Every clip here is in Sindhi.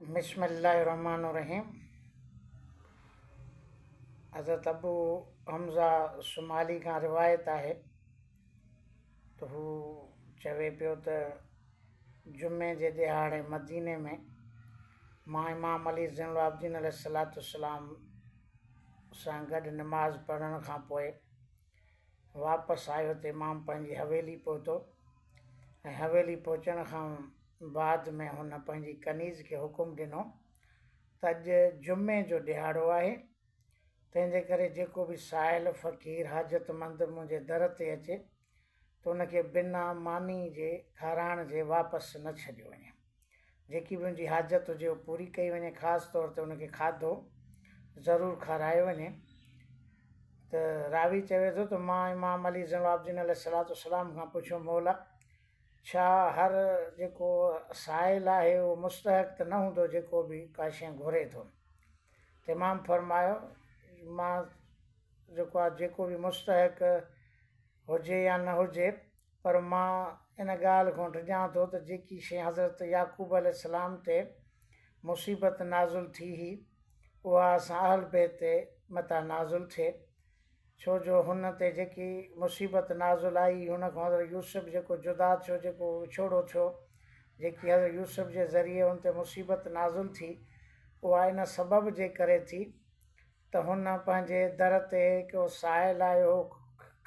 بسم الله الرحمٰن الرحيم حضرت ابو حمزه صومالي کان روايت آهي ته هو چوي پيو ته جمعي جي ڏهاڙي مديني ۾ مان امام علي زين العابدين عليه الصلوة والسلام سان گڏ نماز پڙهڻ کان پوء واپس آيو ته امام پنهنجي حويلي پهتو ۽ حويلي پهچڻ کان بعد ۾ هن پنهنجي ڪنيز کي حڪم ڏنو ته اڄ جمعي جو ڏهاڙو آهي، تنهن جي ڪري جيڪو به سائل، فقير، حاجتمند منهنجي در تي اچي ته ان کي بنا ماني جي کارائڻ جي واپس نه ڇڏيو وڃي. جيڪي به ان جي حاجت هجي اها پوري ڪئي وڃي، خاص طور تي ان کي کاڌو ضرور کارايو وڃي. ته راوي چوي ٿو ته مان امام علي زين العابدين عليه الصلوة والسلام کان پڇيو مولا! ڇا هر جيڪو سائل آهي اهو مستحق ته نه هوندو جيڪو به ڪا شيء گهري ٿو؟ ته امام فرمايو مان جيڪو آهي جيڪو به مستحق هجي يا نه هجي پر مان ان ڳالهه کان ڊڄان ٿو ته جيڪي شيء حضرت يعقوب عليه السلام تي مصيبت نازل ٿي هئي اها اسان اهل بيت تي متان نازل ٿئي ڇو جو هن تي جيڪي مصيبت نازل آئي، هن کان حضرت يوسف جيڪو جدا ٿيو، جيڪو وڇوڙو ٿيو، جيڪي حضرت يوسف جي ذريعي هن تي مصيبت نازل ٿي، اها ان سبب جي ڪري ٿي ته هن پنهنجي در تي هڪ سائل آيو هو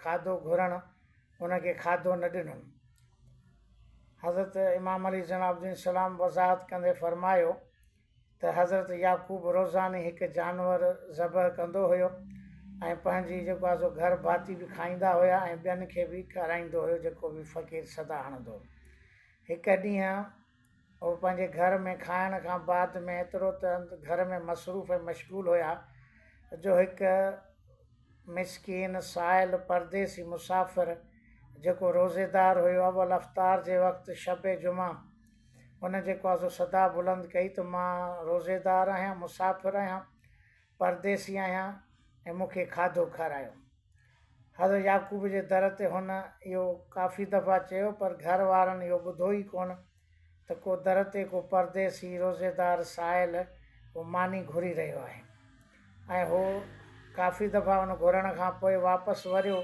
کاڌو گهرڻ، ان کي کاڌو نه ڏنو. حضرت امام علي زين العابدين السلام وضاحت ڪندي فرمايو ته حضرت يعقوب روزاني هڪ جانور ذبح ڪندو هيو ۽ پنهنجي جيڪو آهي سو گهر ڀاتي به کائيندا هيا ۽ ٻين کي به کارائيندو هيو جيڪو به فقير صدا هڻندو هو. هڪ ڏينهن هو پنهنجي گهر ۾ کائڻ کان بعد ۾ ايترو ته گهر ۾ مصروف ۽ مشغول هيا جو هڪ مسڪين سائل پرديسي مسافر جيڪو روزيدار هيو اول افطار جي وقت شب جمعه هن جيڪو آ سو صدا بلند ڪئي ته مان روزيدار آهيان، مسافر آهيان، پرديسي آهيان ۽ مون کي کاڌو کارايو. حضرت يعقوب جي در تي هن اهو ڪافي دفعا چيو پر گهر وارن اهو ٻڌو ئي ڪونه ته ڪو در تي ڪو پرديسي روزيدار سائل ڪو ماني گهري رهيو آهي ۽ هو ڪافي دفعا ان گهرڻ کان پوء واپس وريو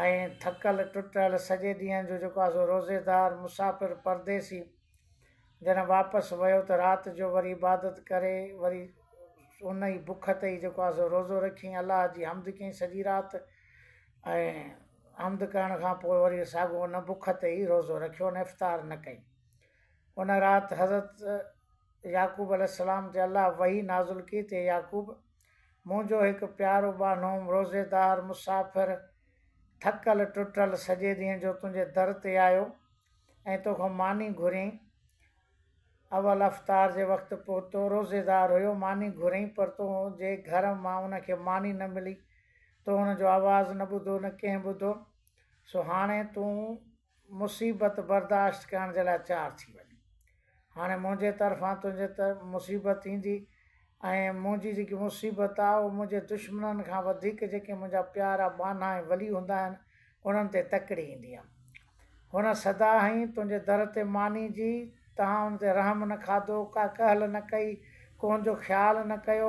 ۽ ٿڪل ٽٽل سڄي ڏينهن جو جيڪو آهي سو روزيدار مسافر پرديسي جڏهن واپس ويو ته رات جو وري عبادت ڪري وري ان ئي بک تي ئي جيڪو آهي سو روزو رکيائين الله جي حمد ڪيائين سڄي رات ۽ حمد ڪرڻ کان پوء وري ساڳو ان بک تي ئي روزو رکيو ان افطار نه ڪئي ان رات حضرت يعقوب عليه السلام تي الله وحي نازل ڪئي ته يعقوب منهنجو هڪ پيارو ٻانهو، روزيدار، مسافر، ٿڪل ٽٽل سڄي ڏينهن جو تنهنجي در تي آيو ۽ توکان ماني گهريائين. اول افطار جي وقت پهتو، روزيدار هيو، ماني گهريائين پر تنهنجي گهر مان ان کي ماني نه ملي، تو هن جو آواز نه ٻڌو نه ڪنهن ٻڌو، سو هاڻي تون مصيبت برداشت ڪرڻ جي لاء تيار ٿي وڃ. هاڻي منهنجي طرفان تنهنجي تي مصيبت ايندي ۽ منهنجي جيڪي مصيبت آهي اهو منهنجي دشمنن کان وڌيڪ جيڪي منهنجا پيارا ٻانها ۽ ولي هوندا آهن انهن تي تڪڙي ايندي آهي. هن صدا هنئي، تنهنجي در تي ماني جي، توهان ان تي رحم نه کاڌو، ڪا ڪهل نه ڪئي، ڪو ان جو خيال نه ڪيو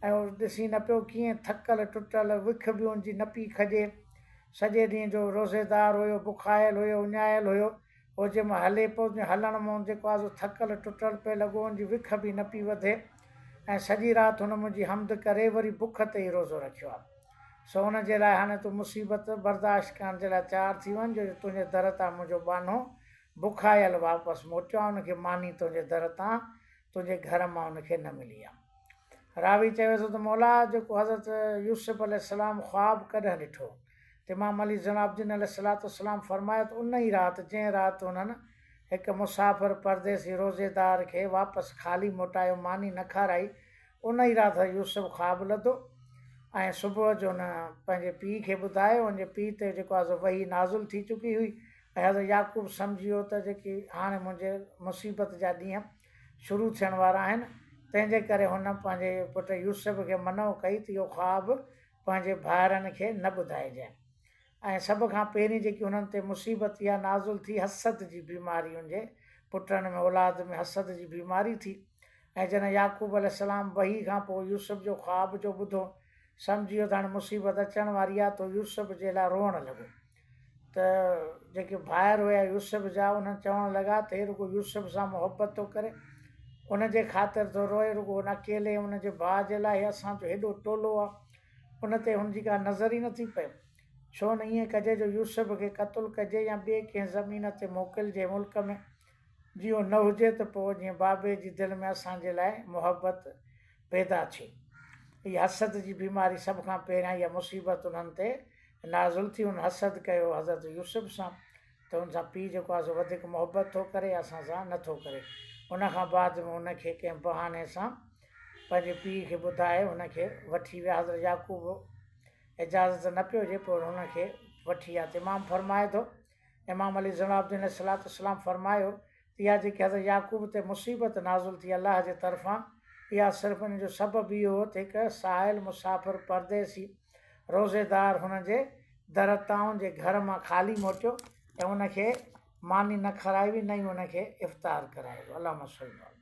۽ اهو ڏسين نه پيو ڪيئن ٿڪل ٽٽل وک به ان جي نه پئي کڄي. سڄي ڏينهن جو روزيدار هيو، بکايل هيو، اڃايل هيو. هو جنهن مهل هلي پيو، تنهن هلڻ مان جيڪو آهي سو ٿڪل ٽٽل پئي لڳو، ان جي وک به نه پئي وڌي ۽ سڄي رات هن منهنجي حمد ڪري وري بک تي ئي روزو رکيو آهي. سو ان جي لاء هاڻي تون مصيبت برداشت ڪرڻ جي لاء تيار ٿي وڃ، جو تنهنجي در تان منهنجو ٻانهو بکايل واپس موٽيو آهي، ان کي ماني تنهنجي در تان، تنهنجي گهر مان ان کي نه ملي آهي. راوي چوي ٿو ته مولا جيڪو حضرت يوسف عليه السلام خواب ڪڏهن ڏٺو؟ ته امام علي زين العابدين عليه الصلوة والسلام فرمايو ته ان ئي رات جنهن رات انهن هڪ مسافر پرديسي روزيدار کي واپس خالي موٽايو ماني نه کارائي ان ئي رات حضرت يوسف خواب لڌو ۽ صبح جو ان پنهنجي پيء کي ٻڌايو ان جي پيء تي جيڪو آهي سو وحي نازل ٿي چڪي هئي ۽ حضرت يعقوب سمجهي ويو ته جيڪي هاڻي منهنجي مصيبت جا ڏينهن شروع ٿيڻ وارا آهن، تنهن جي ڪري هن پنهنجي پٽ يوسف کي منع ڪئي ته اهو خواب پنهنجي ڀائرن کي نه ٻڌائجانء. ۽ سڀ کان پهرين جيڪي هنن تي مصيبت اها نازل ٿي حسد جي بيماري هن جي پٽن ۾ اولاد ۾ حسد جي بيماري ٿي ۽ جڏهن يعقوب عليه السلام وحي کان پوء يوسف جو خواب جو ٻڌو، سمجهي ويو ته هاڻي مصيبت اچڻ واري آهي، ته يوسف جي لاء روئڻ لڳو. ته جيڪي ڀائر هيا يوسف جا، انهن چوڻ لڳا ته هي رڳو يوسف سان محبت ٿو ڪري، ان جي خاطر ٿو روئي، رڳو ان اڪيلي ۽ ان جي ڀاء جي لاء، هي اسان جو هيڏو ٽولو آهي، ان تي هن جي ڪا نظر ئي نٿي پئي. ڇو نه ائين ڪجي جو يوسف کي قتل ڪجي يا ٻئي ڪنهن زمين تي موڪلجي ملڪ ۾، جي اهو نه هجي ته پوء جيئن بابي جي دل ۾ اسان جي لاء محبت پيدا ٿئي. هيء حسد جي بيماري سڀ کان پهريان اها مصيبت انهن تي نازل ٿي. انهن حسد ڪيو حضرت يوسف سان ته ان سان پيء جيڪو آهي سو وڌيڪ محبت ٿو ڪري اسان سان نه ٿو ڪري. ان کان بعد ۾ ان کي ڪنهن بهاني سان پنهنجي پيء کي ٻڌائي هن کي وٺي ويا. حضرت يعقوب اجازت نه پيو ڏئي پوء هن کي وٺي ويا ته امام فرمائي ٿو امام علي زين العابدين عليه الصلوة والسلام فرمايو ته اها جيڪي حضرت يعقوب تي مصيبت نازل ٿي الله جي طرفان اها صرف ان جو سبب اهو هو ته هڪ سائل مسافر پرديسي روزيدار هن جي در تان جي گهر مان خالي موٽيو ۽ ان کي ماني نه کارائي وئي نه ئي ان کي افطار ڪرايو ويو. اللهم صل.